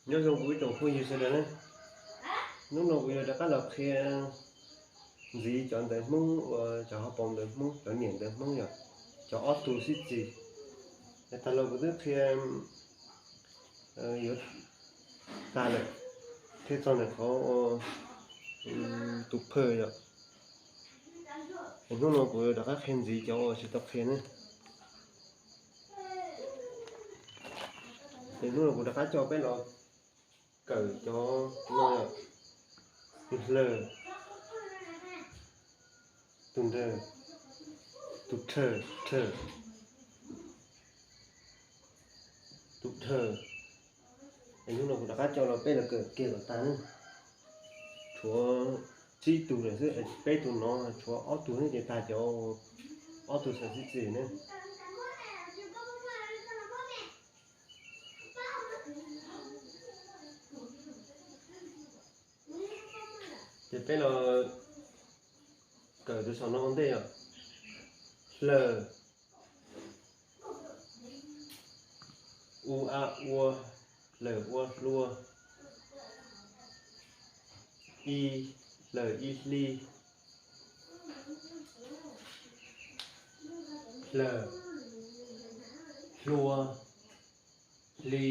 Nyob zoo kuv ib tsoom phooj ywg sawv daws na, hnub no kuv yuav rov qab los qhia ntxiv cov ntawv Hmoob uas cov hauv paus ntawv Hmoob, cov niam ntawv Hmoob yom, cov ob tug sib txis. Tag los kuv twb qhia yuav tag lawm, qhia txog ntawm qhov tus phaw yom. Hnub no kuv rov qab qhia ntxiv cov uas tsis tau qhia ne. Ces hnub no kuv rov qab coj peb los kawm cov no yom, tus hlaws, tus nrawg, tus rhawg, rhawg, tus dhawg. Es hnub no kuv rov qab coj los peb los kawm kiag kom tag na. Tshuav tsib tug lawm xwb, peb tug no tshuav ob tug ne ces tag cov ob tug xav sib txis ne. Ces peb los kawm tus saum no ua ntej yom. Hlaws, u a ua, hlaws ua hlua, ib, hlaws ib hli, hlaws, hlua, hli.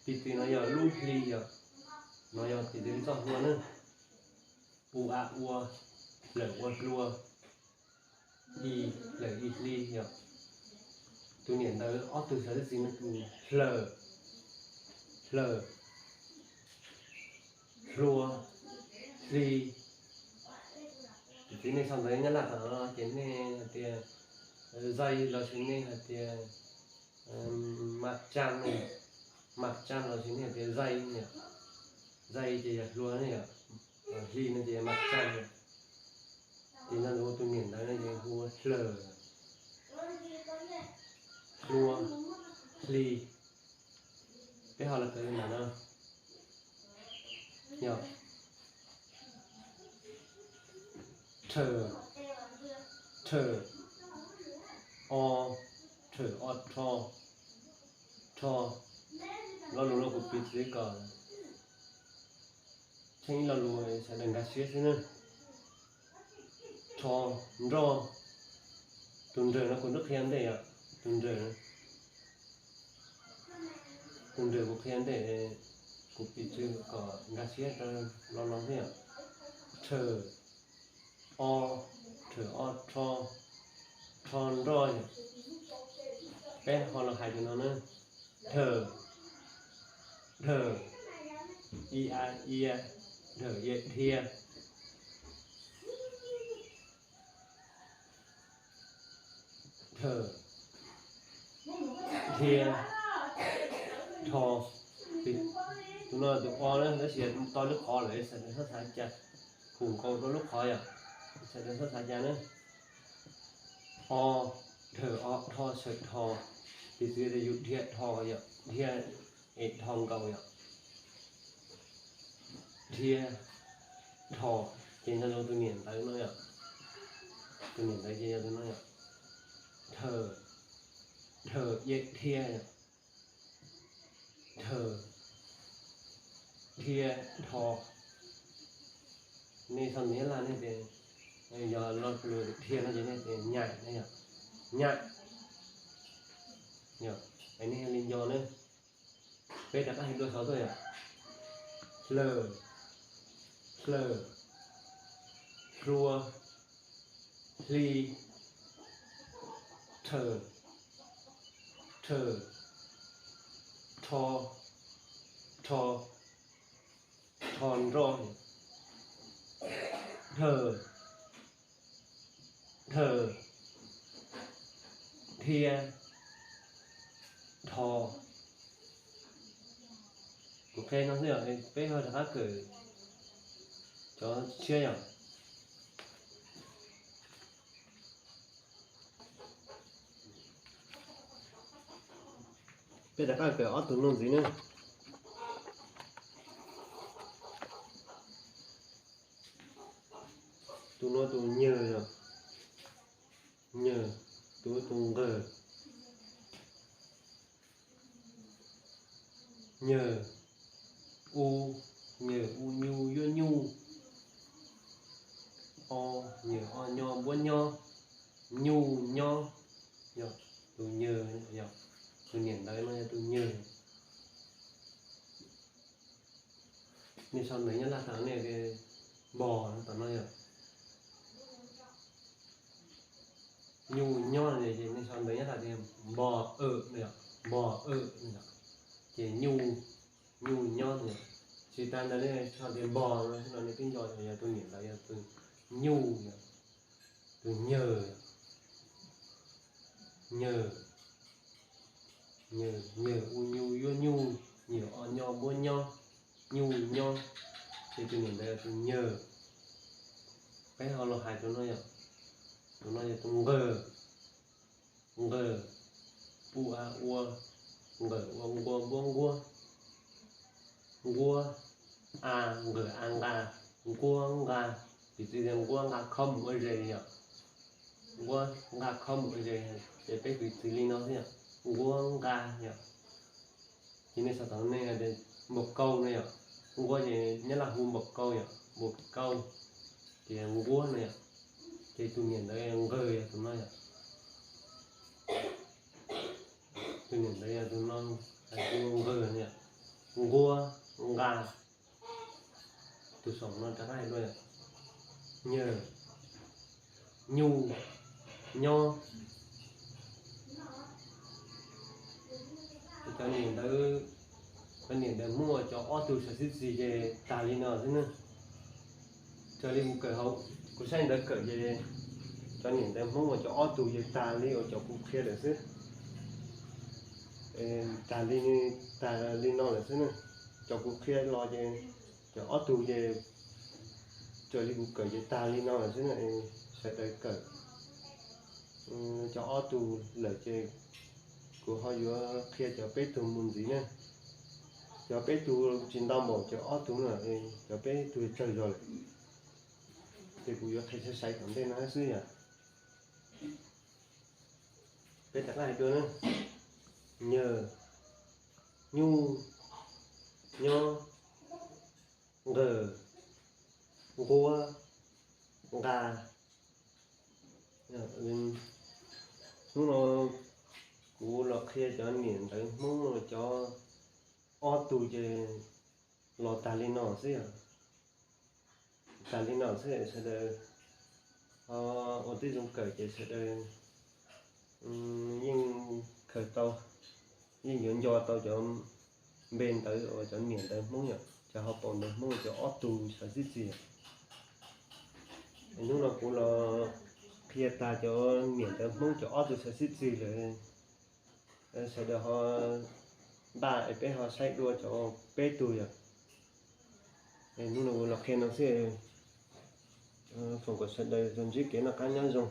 Tus twg no yog lub hli yom, no yog tus twg txoj hlua na. U a ua, hlaws ua hlua, ib, hlaws ib hli yom. Tus niam ntawv ob tug xav sib txis no tus hlaws, hlaws, hlua, hli. Tus twg nej sau ntawv Nyab Laj qhov no ces nej hais tias zai lossis nej hais tias ma tsa ne, ma tsa lossis nej hais tias zai ne, zai ces yog hlua ne yom, hli no ces yog ma tsa ne. Ces nyob ntawm tus niam ntawv no ces hu ua hlaws, hlua, hli. Peb ho los kawm li ntawm no yog rhawg, rhawg, o, rhawg o rho, rho. Lo lus no kuv piv txwv kom tsheej ib lo lus sawv daws nkag siab xwb na. Rho, nroj. Tus nrawg no kuv twb qhia ntej yom, tus nrawg, tus nrawg kuv qhia ntej, kuv piv txwv kom nkag siab rau lo no xwb yom. Rhawg, o, rhawg o rho, rho nroj yom. Peb ho los hais tus no na. Dhawg, dhawg, i a ia, dhawg ia dhia. Dhawg, dhia, dhos. Tus no tus o na tab sis tau lub qhov lawm, sawv daws txhob xav cas, hu nkaus rau lub qhov yom, sawv daws txhob xav cas na. O, dhawg o, dho, sawv dho. Piv txwv tias yus dhia dho yom, dhia es dho nkaus yom. Dhia, dho, ces nyob rau tus niam ntawv no yom. Tus niam ntawv ces yog tus no yom. Dhawg, dhawg ia dhia yom. Dhawg, dhia, dho. Nej sau ntawv Nyab Laj nej tias, yog lo lus dhia no ces nej tias nyaim na yom. Nyaim. Yog, es nej li nco na. Peb rov qab hais dua xov tuaj yom. Hlawm, hlawm, hlua, hli, rhawm, rhawm, rho, rho, rho nroj, dhawg, dhawg, dhia, dho. Kuv qhia no xwb yom, peb ho rov qab kawm cov tshiab yom. Peb rov qab kawm ob tug no ntxiv na. Tus no tus nyawg yom, nyawg, tus tus nqawg, nyawg, U, nyawg u nyu yuav nyuj. O, nyawg o nyo npuab nyob. Nyuj nyob, yog tus nyawg, yog tus niam ntawv no yog tus nyawg. Nej sau ntawv Nyab Laj tas nej tias npog no tom no yog nyuj nyob no ces nej sau ntawv Nyab Laj tias npog awm no yog, npog awm no yog, ces nyuj, nyuj nyob no yog. Tsis tas ntawd nej sau tias npog no xwb los nej twb nco yog tus niam ntawv yog tus nyuj, tus nyawg, nyawg, nyawg, nyawg u nyu yuav nyuj, nyawg o nyo npuab nyob, nyuj nyob, ces tus niam ntawv yog tus nyawg. Peb ho los hais tus no yog, tus no yog tus nqawg, nqawg, u a ua, nqawg ua nqua npuab nquab, nquab, a, nqawg a nqa, nquab nqa, piv txwv tias nquab nqa khob mus ua zes yom, nquab nqa khob mus ua zes, ces peb piv txwv li no xwb yom, nquab nqa yom. Ces nej sau tom nej tias npog kauj no yom, nquab ces Nyab Laj hu npog kauj yom, npog kauj, ces nquab no yom, ces tus niam ntawv nqawg yog tus no yom. Tus niam ntawv yog tus no, hais tias nqawg no yom, nquab, nqa. Tus saum no rov qab hais dua yom, nyawg, nyuj, nyob. Cov niam ntawv, cov niam ntawv Hmoob uas cov ob tug xaiv xib txis ces tag li no xwb na. Raws li kuv kawm hauv, kuv saib ntawv kawm ces cov niam ntawv Hmoob uas cov ob tug ces tag li uas cov kuv qhia lawm xwb. Tag li, tag li no lawm xwb na. Cov kuv qhia los ces cov ob tug ces raws li kuv kawm ces tag li no lawm xwb na. Sawv daws kawm cov ob tug lawm ces kuv ho yuav qhia cov peb tug mus ntxiv na. Cov peb tug tsis ntau npaum cov ob tug na, cov peb tug tsawg zog lawm. Ces kuv yuav qhia sai sai tom ntej no xwb yom. Peb rov qab hais dua na. Nyawg, nyuj, nyob, nqawg, nquab, nqa. Hnub no kuv los qhia cov niam ntawv Hmoob cov ob tug ces los tag li no xwb. Tag li no xwb sawv daws ho ua tib zoo kawm ces sawv daws yeej khaws tau, yeej yuav nco tau cov npe ntawv uas cov niam ntawv Hmoob yom, cov hauv paus ntawv Hmoob cov ob tug xaiv xib txis. Hnub no kuv los qhia tag cov niam ntawv Hmoob cov ob tug xaiv xib txis lawm. Sawv daws ho npaj es peb ho saib dua cov peb tug yom. Hnub no kuv los qhia no xwb, foom kom sawv daws tsuas ntsib kev noj qab nyob zoo.